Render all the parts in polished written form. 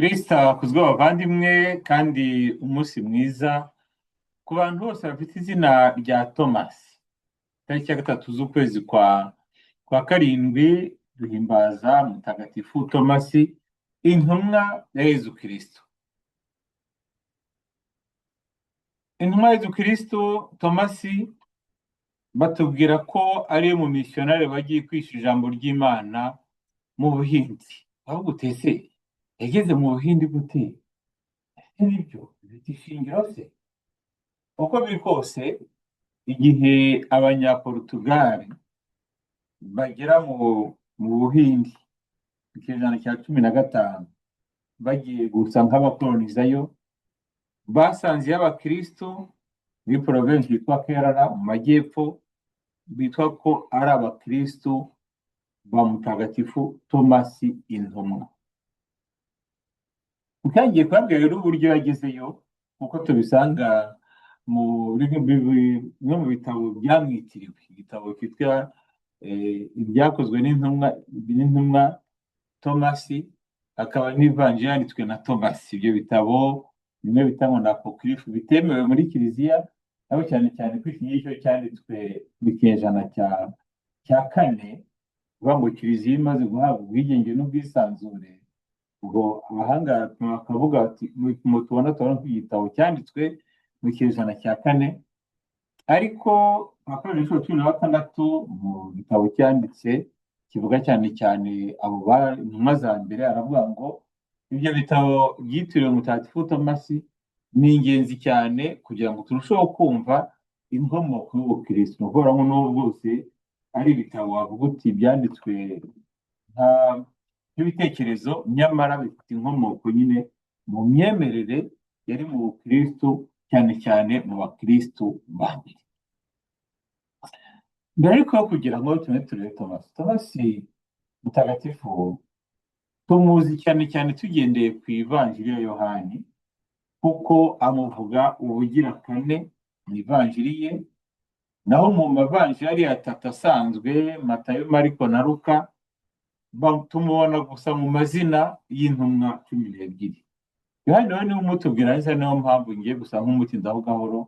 Kristo akuzwe bavandimwe, kandi umunsi mwiza ku bantu bose bafite izina rya Tomasi. Tariki ya 3 z'ukwezi kwa karindwi duhimbaza Mutagatifu Tomasi, intumwa ya Yezu Kristo. Intumwa ya Yezu Kristo Tomasi batubwira ko ari mu misiyonari bagiye kwigisha ijambo ry'Imana mu Buhindi. Ahubwo utese yageze mu Buhindi gute? Ese nibyo bifite ishingiro se? Uko biri kose, igihe Abanyaporutugali bagera mu Buhindi mu kinyejana cya 15, bagiye gusa nk'abakolonizayo, basanzeyo abakristo muri porovensi yitwa Kerala mu majyepfo, bitwa ko ari abakristo ba Mutagatifu Tomasi intumwa. Ntangiye kubabwira rero uburyo yagezeyo, nk'uko tubisanga muri bimwe mu bitabo byamwitiriwe, igitabo cyitwa Ibyakozwe n'intumwa Tomasi, akaba n'ivanjiri yanditswe na Tomasi. Ibyo bitabo bimwe bitangwa na apokirifu bitemewe muri Kiliziya, ariko cyane cyane ko iki ngiki cyanditswe mu kinyejana cya kane, kuvuga ngo Kiliziya imaze guhabwa ubwigenge n'ubwisanzure. Ubwo abahanga bakavuga bati mu bipimo tubona, tubona ko igitabo cyanditswe mu kinyejana cya kane, ariko nka inshuro 16 mu gitabo cyanditse kivuga cyane cyane abo intumwa za mbere, aravuga ngo ibyo bitabo byitiriwe Mutagatifu Tomasi ni ingenzi cyane kugira ngo turusheho kumva inkomoko y'ubukristo. Ni ukuvuga ngo n'ubu bwose ari ibitabo wavuga uti byanditswe nk'ibitekerezo, nyamara bifite inkomoko nyine mu myemerere yari mu bukristo, cyane cyane mu bakristo ba mbere. Mbere ariko yo kugira ngo tume turebe Tomasi, Tomasi mutagatifu tumuzi cyane cyane tugendeye ku ivanjiri ya Yohani, kuko amuvuga ubugira kane mu ivanjiri ye. Naho mu mavanjiri ari atatu asanzwe, Matayo, Mariko na Luka, tumubona gusa mu mazina y'intumwa 12. Yohani nawe niwe umutubwira neza, niyo mpamvu ngiye gusa nk'umutindaho gahoro,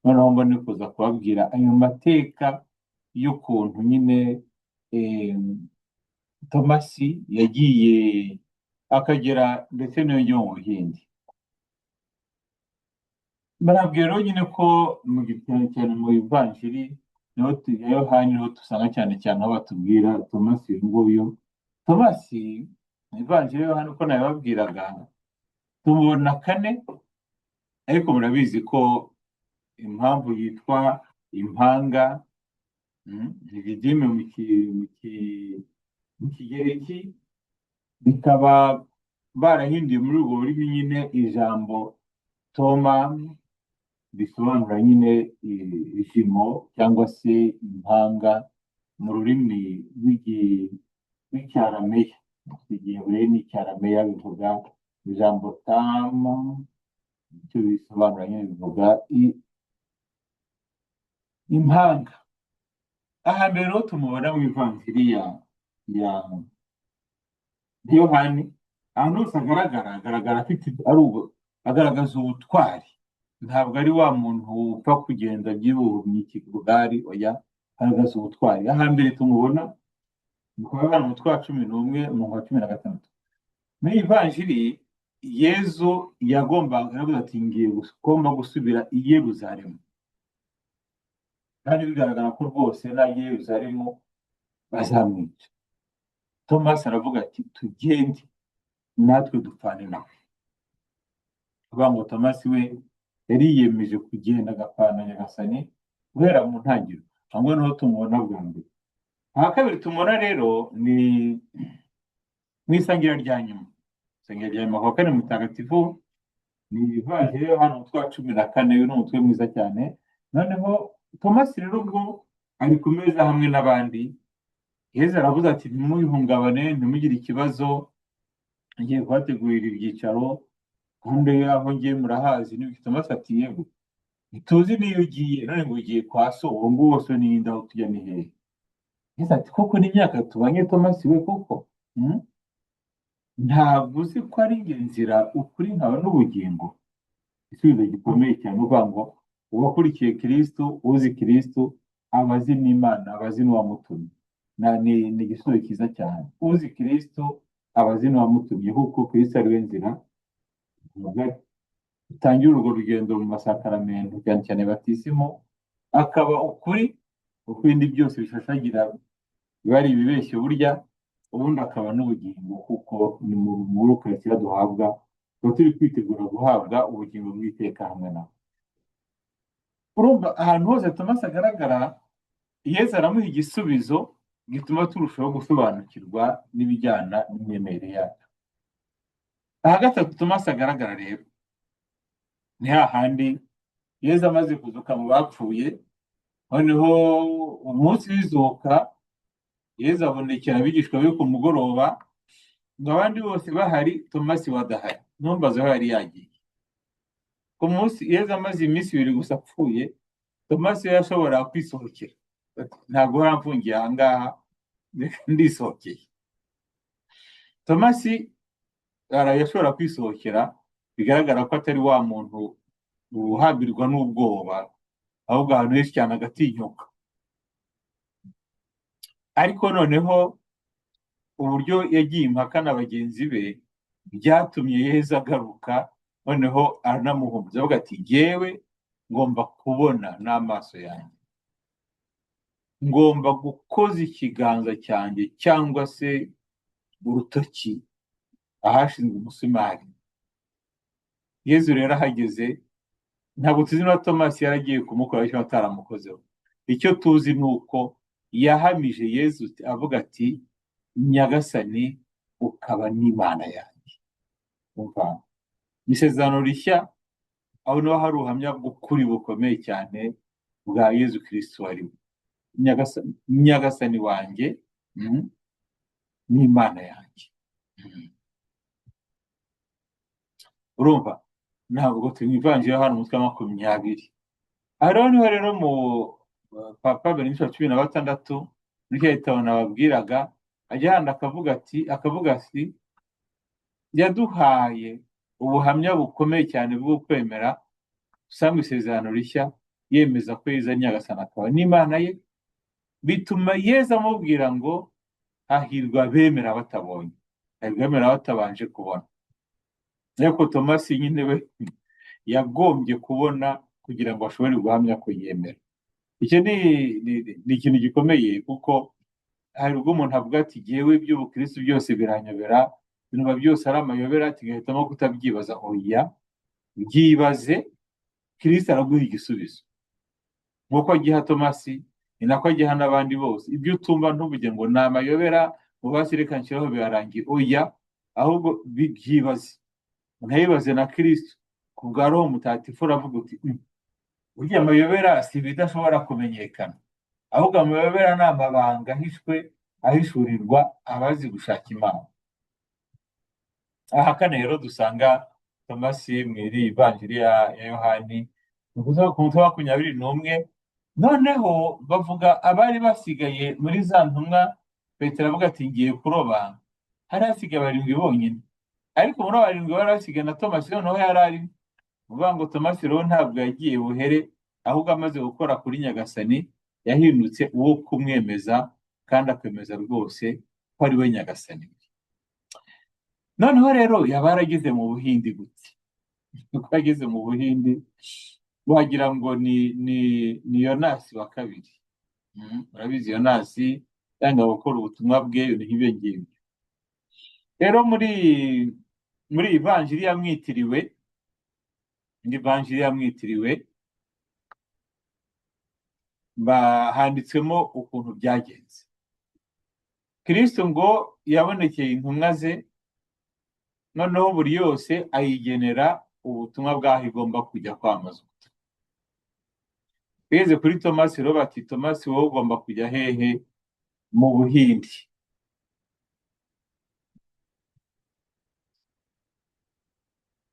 noneho mbone kuza kubabwira ayo mateka y'ukuntu nyine Tomasi yagiye akagera ndetse n'iyo mu Buhindi. Barabwira rero nyine ko mu cyane cyane mu ivanjiri niho ya Yohani niho dusanga cyane cyane aho batubwira Tomasi uyu nguyu. Tomasi mu ivanjiri ya Yohani, uko nabibabwiraga, tumubona kane, ariko murabizi ko impamvu yitwa impanga, Didime mu Kigereki, bikaba barahinduye muri urwo rurimi nyine ijambo Toma bisobanura nyine ijimo cyangwa se impanga mu rurimi rw'icyarameya. Igihebureyi n'icyarameya bivuga ijambo tama, icyo bisobanura nyine bivuga impanga. Aha mbere rero tumubona mu ivanjiri ya Yohani, ahantu hose agaragara afite ari agaragaza ubutwari, ntabwo ari wa muntu upfa kugenda by'ibuhumyi ikigari, oya, agaragaza ubutwari. Aha mbere tumubona ni kwa Yohani umutwe wa 11 umurongo wa 16. Muri iyi vanjiri Yezu yagombaga, yaravuze ati ngiye gomba gusubira i Yeruzalemu, kandi bigaragara ko rwose najya i Yeruzalemu bazamwica. Tomasi aravuga ati tugende natwe dupfane nawe. Kuvuga ngo Tomasi we yari yiyemeje kugenda agapfana Nyagasani guhera mu ntangiriro, ahubwo niho tumubona bwa mbere. Aha kabiri tumubona rero ni mu isangira rya nyuma. Isangira rya nyuma kuwa kane mutagatifu, ni ivanjiri yo hano umutwe wa 14. Uyu ni umutwe mwiza cyane. Noneho Tomasi rero ubwo ari ku meza hamwe n'abandi, Yezu aravuze ati ntimwihungabane, ntimugire ikibazo, ngiye kubategurira ibyicaro, kandi aho ngiye murahazi. N'ibyo Tomasi ati yego, ntituzi n'iyo ugiye, none ngo ugiye kwa so, uwo nguwo so ni nde, aho tujya ni hehe? Yezu ati koko n'imyaka tubanye Tomasi we koko. Ntabwo uzi ko ari njye nzira, ukuri, nkaba n'ubugingo? Igisubizo gikomeye cyane, uvuga ngo uwakurikiye Kirisitu, uzi Kirisitu, aba azi n'Imana, aba azi n'uwamutumye. Ni igisubizo cyiza cyane. Uzi Kirisitu aba azi n'uwamutumye, kuko Kirisitu ari we nzira. Utangira urwo rugendo mu masakaramentu, cyane cyane batisimu, akaba ukuri, kuko ibindi byose bishashagira biba ari ibibeshyo burya, ubundi akaba n'ubugingo, kuko ni muri Ukaristiya duhabwa, tuba turi kwitegura guhabwa ubugingo bw'iteka hamwe nawe. Urumva ahantu hose Tomasi agaragara, Yezu aramuha igisubizo gituma turushaho gusobanukirwa n'ibijyana n'imyemerere yacu. Aha gatatu Tomasi agaragara rero ni hahandi Yezu amaze kuzuka mu bapfuye, noneho umunsi w'izuka Yezu abonekera abigishwa be ku mugoroba, ngo abandi bose bahari, Tomasi we adahari. Ntumbaze aho yari yagiye. Ku munsi Yezu amaze iminsi 2 gusa apfuye, Tomasi we yashobora kwisohokera. Ntabwo uramfungiye aha ngaha, reka ndisohokeye. Tomasi yashobora kwisohokera, bigaragara ko atari wa muntu uhambirwa n'ubwoba, ahubwo ahantu henshi cyane agatinyuka. Ariko noneho uburyo yagiye impaka na bagenzi be byatumye Yezu agaruka, noneho aranamuhumuriza avuga ati jyewe ngomba kubona n'amaso yanjye, ngomba gukoza ikiganza cyanjye cyangwa se urutoki ahashinzwe umusumari. Yezu rero ahageze, ntabwo tuzi niba Tomasi yaragiye kumukora cyangwa ataramukozeho. Icyo tuzi ni uko yahamije Yezu avuga ati Nyagasani ukaba n'Imana yanjye. Umva, mu isezerano rishya aho niho hari ubuhamya bw'ukuri bukomeye cyane bwa Yezu Kristo wari we Nyagasani wanjye n'Imana yanjye. Urumva ntabwo turi mu ivanjiri hano umutwe wa 20. Aha rero niho rero mu Papa Benedicto wa 16 muri cya gitabo nababwiraga, ajya hano akavuga ati yaduhaye ubuhamya bukomeye cyane bwo kwemera usanga isezerano rishya, yemeza ko Yezu ari Nyagasani akaba n'Imana ye, bituma Yezu amubwira ngo hahirwa abemera batabonye, hahirwa abemera batabanje kubona. Ariko Tomasi nyine we yagombye kubona kugira ngo ashobore guhamya ko yemera. Icyo ni ikintu gikomeye, kuko hari ubwo umuntu avuga ati jyewe iby'ubukristo byose biranyobera, ibintu byose ari amayobera, ati ngahitamo kutabyibaza. Oya, byibaze, Kristo araguha igisubizo. Nk'uko agiha Tomasi, ni nako agiha n'abandi bose. Ibyo utumva ntuvuge ngo ni amayobera, ngo basi reka nshyiraho birarangiye. Oya, ahubwo byibaze, unayibaze na Kristo ku bwa Roho Mutagatifu, uravuga uti burya amayobera si ibidashobora kumenyekana, ahubwo amayobera ni amabanga ahishwe, ahishurirwa abazi gushaka Imana. Aha kane rero dusanga Tomasi mu iri ivanjiri ya Yohani, ni ukuvuga ku mutwe wa 21. Noneho bavuga abari basigaye muri za ntumwa, Petero avuga ati ngiye kuroba, hari hasigaye 7 bonyine, ariko muri abo 7 bari basigaye na Tomasi noneho yari arimo. Ni ukuvuga ngo Tomasi rero ntabwo yagiye buhere, ahubwo amaze gukora kuri Nyagasani yahindutse uwo kumwemeza, kandi akemeza rwose ko ari we Nyagasani. Noneho rero yaba yarageze mu Buhindi gute? Uko yageze mu Buhindi wagira ngo ni Yonasi wa kabiri. Urabizi Yonasi yanga gukora ubutumwa bwe, ibintu nk'ibyo ngibyo. Rero muri ivanjiri yamwitiriwe, muri ivanjiri yamwitiriwe handitswemo ukuntu byagenze. Kristo ngo yabonekeye intumwa ze, noneho buri yose ayigenera ubutumwa bw'aho igomba kujya kwamamaza. Bigeze kuri Tomasi rero bati Tomasi wowe ugomba kujya hehe? Mu Buhindi.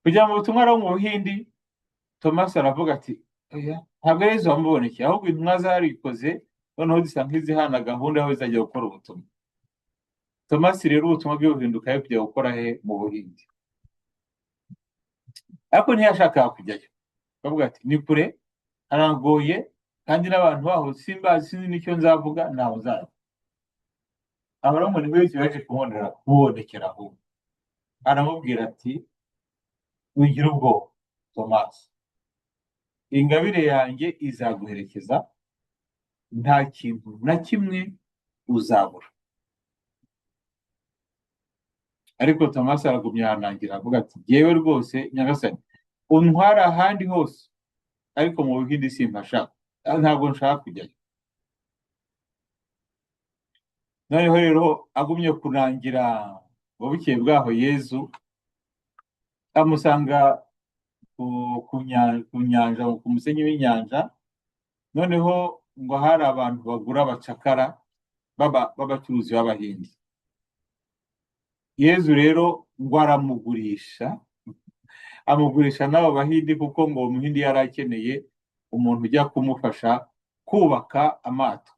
Kujya mu butumwa rero mu Buhindi, Tomasi aravuga ati oya, ntabwo ari Yezu wamubonekeye, ahubwo intumwa zarikoze, noneho zisa nk'izihana gahunda aho zizajya gukora ubutumwa. Tomasi rero ubutumwa bwe buhinduka kujya gukora he? Mu Buhindi. Ariko ntiyashakaga kujyayo, bavuga ati ni kure, haragoye, kandi n'abantu baho simbazi, sinzi n'icyo nzavuga, ntaho nzajya. Aburahamu nibwo Yesu yaje kumubonekera, ahubwo aramubwira ati wigira ubwoba Tomasi, ingabire yanjye izaguherekeza, nta kintu na kimwe uzabura. Ariko Tomasi aragumya aranangira, avuga ati jyewe rwose Nyagasani untwara ahandi hose, ariko mu Buhindi simpashaka, ntabwo nshaka kujyayo. Noneho rero agumye kunangira, ngo bukeye bwaho Yezu amusanga ku nyanja, ku musenyi w'inyanja. Noneho ngo hari abantu bagura abacakara b'abacuruzi b'Abahindi. Yezu rero ngo aramugurisha, amugurisha n'abo Bahindi, kuko ngo uwo Muhindi yari akeneye umuntu ujya kumufasha kubaka amato.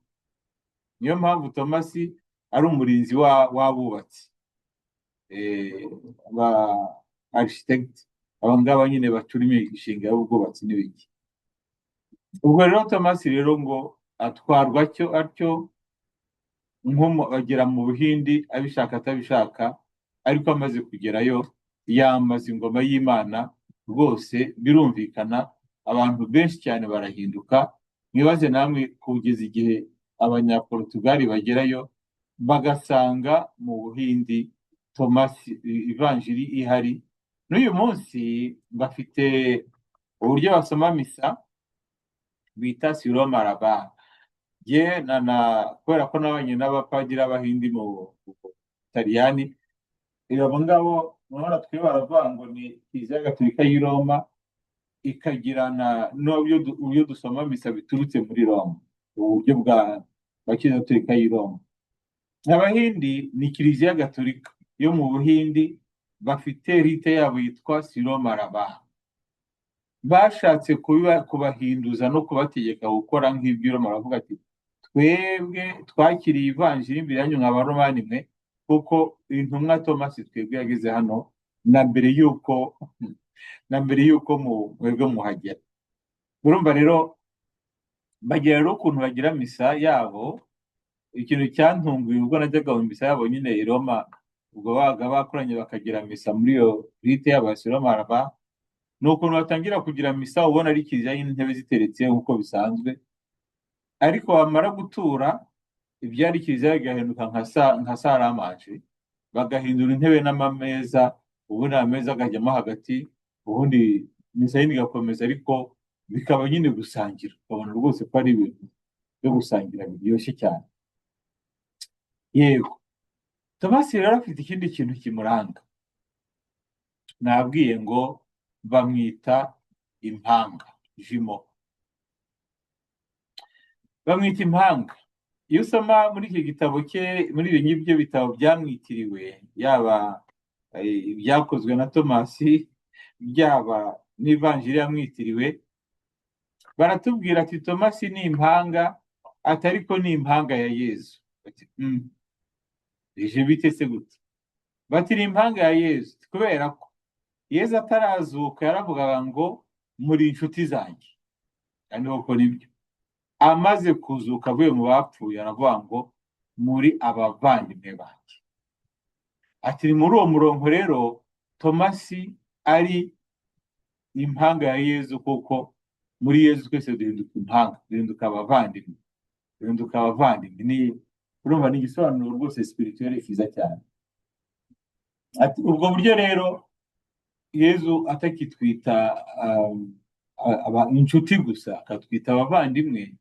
Niyo mpamvu Tomasi ari umurinzi w'abubatsi, ba architect, aba ngaba nyine bacura imishinga y'ubwubatsi n'ibiki. Ubwo rero Tomasi rero ngo atwarwa atyo agera mu Buhindi abishaka atabishaka, ariko amaze kugerayo yamaze ingoma y'Imana rwose, birumvikana, abantu benshi cyane barahinduka. Mwibaze namwe kugeza igihe Abanyaportugali bagerayo bagasanga mu Buhindi Tomasi, ivanjiri ihari. N'uyu munsi bafite uburyo basoma misa bita Siro Malabar. Ye na kubera ko nabanye n'abapadiri b'Abahindi mu Butaliyani, abo ngabo murabona twe baravuga ngo ni Kiliziya Gatolika y'i Roma, ikagira n'uburyo dusoma misa biturutse muri Roma, uburyo bwa Kiliziya Gatolika y'i Roma. Abahindi ni Kiliziya Gatolika yo mu Buhindi, bafite rite yabo yitwa Siro Malabar. Bashatse kubahinduza no kubategeka gukora nk'ibyo Roma, baravuga ati twebwe twakiriye ivanjiri imbere yanyu nka Baromani mwe, kuko intumwa Tomasi twebwe yageze hano na mbere y'uko mwebwe muhagera. Urumva rero bagira rero ukuntu bagira misa yabo. Ikintu cyantunguye ubwo najyaga mu misa yabo nyine i Roma, ubwo babaga bakoranye bakagira misa muri iyo rite yabo ya Siro Malabar, ni ukuntu batangira kugira misa ubona ari kiliziya y'intebe ziteretse nk'uko bisanzwe, ariko bamara gutura ibyari kiliziya bigahinduka nka salle à manger, bagahindura intebe n'amameza, ubundi ameza akajyamo hagati, ubundi misa yindi igakomeza, ariko bikaba nyine gusangira, ukabona rwose ko ari ibintu byo gusangira biryoshye cyane. Yego, Tomasi rero afite ikindi kintu kimuranga. Nabwiye ngo bamwita impanga jumeau, bamwita impanga. Iyo usoma muri iki gitabo cye, muri ibi ngibyo bitabo byamwitiriwe, yaba ibyakozwe na Tomasi, byaba n'ivanjiri yamwitiriwe, baratubwira ati Tomasi ni impanga, ati ariko ni impanga ya Yezu. Bati bije bite se gute? Bati ni impanga ya Yezu kubera ko Yezu atarazuka yaravugaga ngo muri inshuti zanjye, kandi koko nibyo. Amaze kuzuka avuye mu bapfuye aravuga ngo muri abavandimwe banjye. Ati ni muri uwo murongo rero Tomasi ari impanga ya Yezu, kuko muri Yezu twese duhinduka impanga, duhinduka abavandimwe, duhinduka abavandimwe. Ni urumva ni igisobanuro rwose spirituel cyiza cyane. Ati ubwo buryo rero Yezu atakitwita inshuti gusa, akatwita abavandimwe.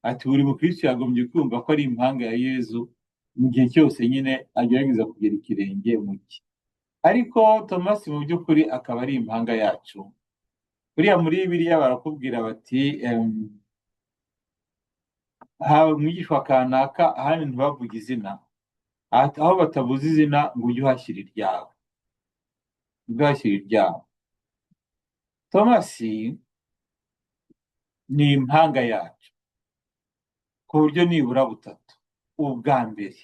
Ati buri mukristo yagombye kumva ko ari impanga ya Yezu mu gihe cyose nyine agerageza kugera ikirenge mu cye. Ariko Tomasi mu by'ukuri akaba ari impanga yacu. Buriya muri Bibiliya barakubwira bati haba umwigishwa kanaka, ahandi ntibavuge izina, aho batavuze izina ngo ujye uhashyira iryawe, ujye uhashyira iryawe. Tomasi ni impanga yacu ku buryo nibura butatu. Ubwa mbere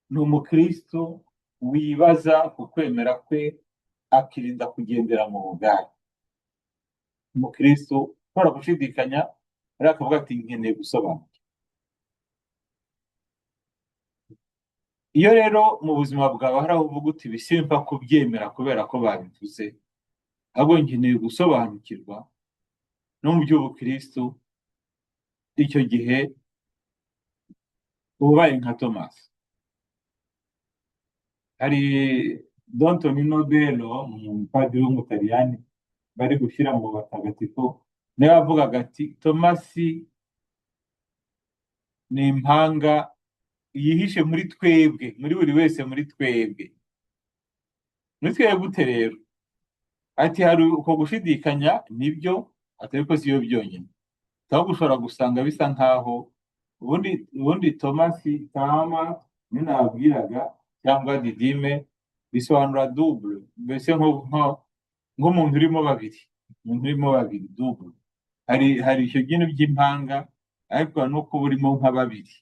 Ni umukristo wibaza ku kwemera kwe, akirinda kugendera mu bugare. Umukristo ushobora gushidikanya ariko akavuga ati nkeneye gusobanukirwa. Iyo rero mu buzima bwawe hari aho uvuga uti ibi simpa kubyemera kubera ko babivuze, ahubwo nkeneye gusobanukirwa no mu by'ubukristo, icyo gihe uba ubaye nka Tomasi. Hari Don Tonino Bello, umupadiri w'umutaliyani bari gushyira mu batagatifu, niwe wavugaga ati Tomasi ni impanga yihishe muri twebwe, muri buri wese muri twebwe. Muri twebwe gute rero? Ati hari uko gushidikanya, nibyo, atari ko siyo byonyine, ahubwo ushobora gusanga bisa nkaho ubundi Tomasi, Tama niyo nababwiraga, cyangwa Didime, bisobanura double, mbese nk'umuntu urimo babiri, umuntu urimo babiri, double. Hari icyo bintu by'impanga, ariko no kuba urimo nka babiri.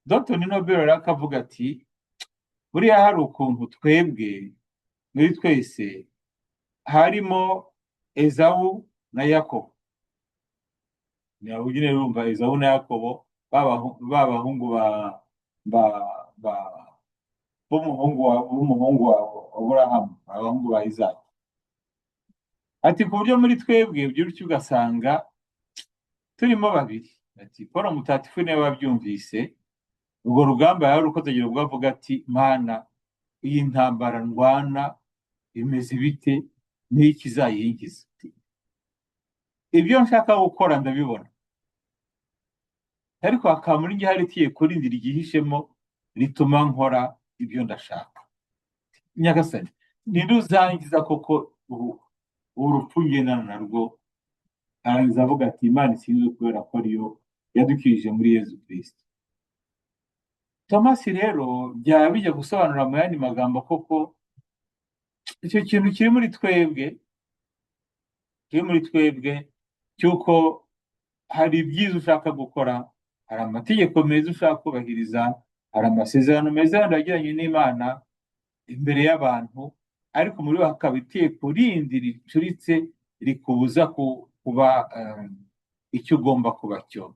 Dr Nobel rero akavuga ati buriya hari ukuntu twebwe muri twese harimo Ezawu na Yakobo. Ntabwo nyine urumva Ezawu na Yakobo, ba bahungu ba b'umuhungu wa Aburahamu, abahungu ba Izaki. Ati ku buryo muri twebwe ubyutse ugasanga turimo babiri. Ati Paul Mutagatifu niwe wabyumvise urwo rugamba yari uko atagira ubwo avuga ati Mana, iyi ntambara ndwana imeze bite, n'iki izayingiza? Ibyo nshaka gukora ndabibona, ariko hakaba muri njye hari itegeko rindi ryihishemo rituma nkora ibyo ndashaka. Nyagasani, ninde uzangiza koko urupfu ngendana narwo? Arangiza avuga ati Imana isinzwe kubera ko ariyo yadukirije muri Yezu Kristo. Tomasi rero byaba bijya gusobanura mu yandi magambo koko icyo kintu kiri muri twebwe, kiri muri twebwe cy'uko hari ibyiza ushaka gukora, hari amategeko meza ushaka kubahiriza, hari amasezerano meza yandi wagiranye n'Imana imbere y'abantu, ariko muri bo hakaba itegeko rindi ricuritse rikubuza kuba icyo ugomba kuba cyo.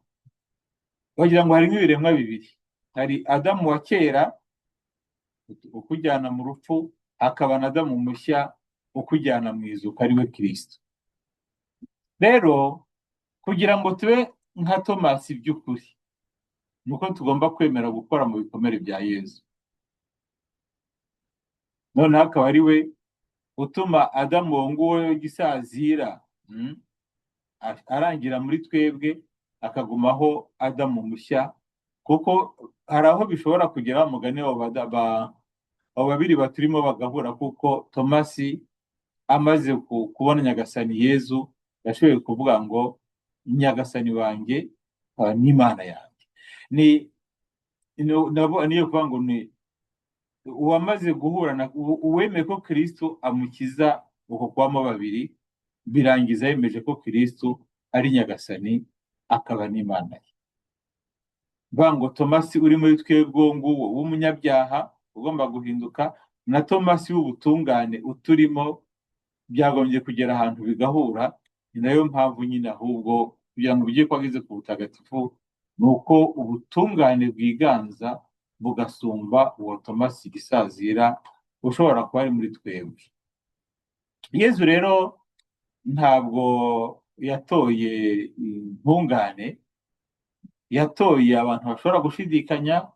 Wagira ngo harimo ibiremwa bibiri, hari Adamu wa kera ukujyana mu rupfu, hakaba na Adamu mushya ukujyana mu izuka, ari we Kristo. Rero kugira ngo tube nka Tomasi by'ukuri, ni uko tugomba kwemera gukora mu bikomere bya Yezu, noneho akaba ari we utuma Adamu uwo nguwo w'igisazira arangira muri twebwe, akagumaho Adamu mushya, kuko hari aho bishobora kugera mugani abo babiri baturimo bagahura, kuko Tomasi amaze kubona Nyagasani Yezu yashoboye kuvuga ngo Nyagasani wanjye n'Imana yanjye. Niyo kuvuga ngo ni uwamaze guhura na uwemeye ko Kristo amukiza uko kubamo babiri, birangiza yemeje ko Kristo ari Nyagasani akaba n'Imana ye. Mvuga ngo Tomasi uri muri twebwe uwo nguwo w'umunyabyaha ugomba guhinduka, na Tomasi w'ubutungane uturimo, byagombye kugera ahantu bigahura. Ni nayo mpamvu nyine ahubwo kugira ngo ujye ko ageze ku butagatifu, ni uko ubutungane bwiganza bugasumba uwo Tomasi gisazira ushobora kuba ari muri twebwe. Yezu rero ntabwo yatoye intungane, yatoye abantu bashobora gushidikanya,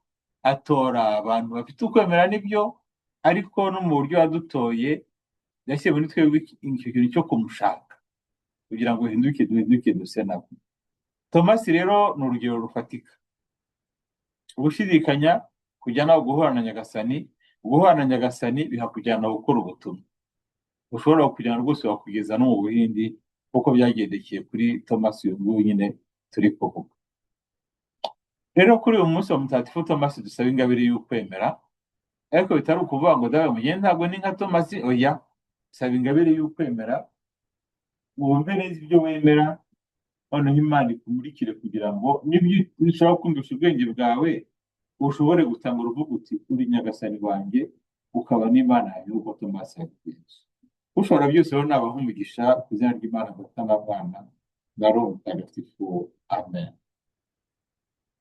atora abantu bafite ukwemera n'ibyo, ariko no mu buryo yadutoye yashyize muri twebwe icyo kintu cyo kumushaka kugira ngo duhinduke, duhinduke duse nabo. Tomasi rero ni urugero rufatika. Ugushidikanya kujyana guhura na Nyagasani, guhura na Nyagasani bihakujyana gukora ubutumwa ushobora kujyana rwose wakugeza no mu Buhindi, kuko byagendekeye kuri Tomasi uyu nguyu nyine turi kuvuga. Rero kuri uyu munsi wa Mutagatifu Tomasi dusaba ingabire y'ukwemera, ariko bitari ukuvuga ngo dawe mugenzi ntabwo ni nka Tomasi, oya, saba ingabire y'ukwemera, wumve neza ibyo wemera, noneho Imana ikumurikire kugira ngo n'ibyo ushobora kumvisha ubwenge bwawe Ushobore gutanga uruvuga uti: "Uri Nyagasani wanjye, ukaba n'Imana yanjye," nk'uko Tomasi yabigenje. Ushobora byose rero nabaha umugisha ku izina ry'Imana Data na Mwana na Roho Mutagatifu. Amen.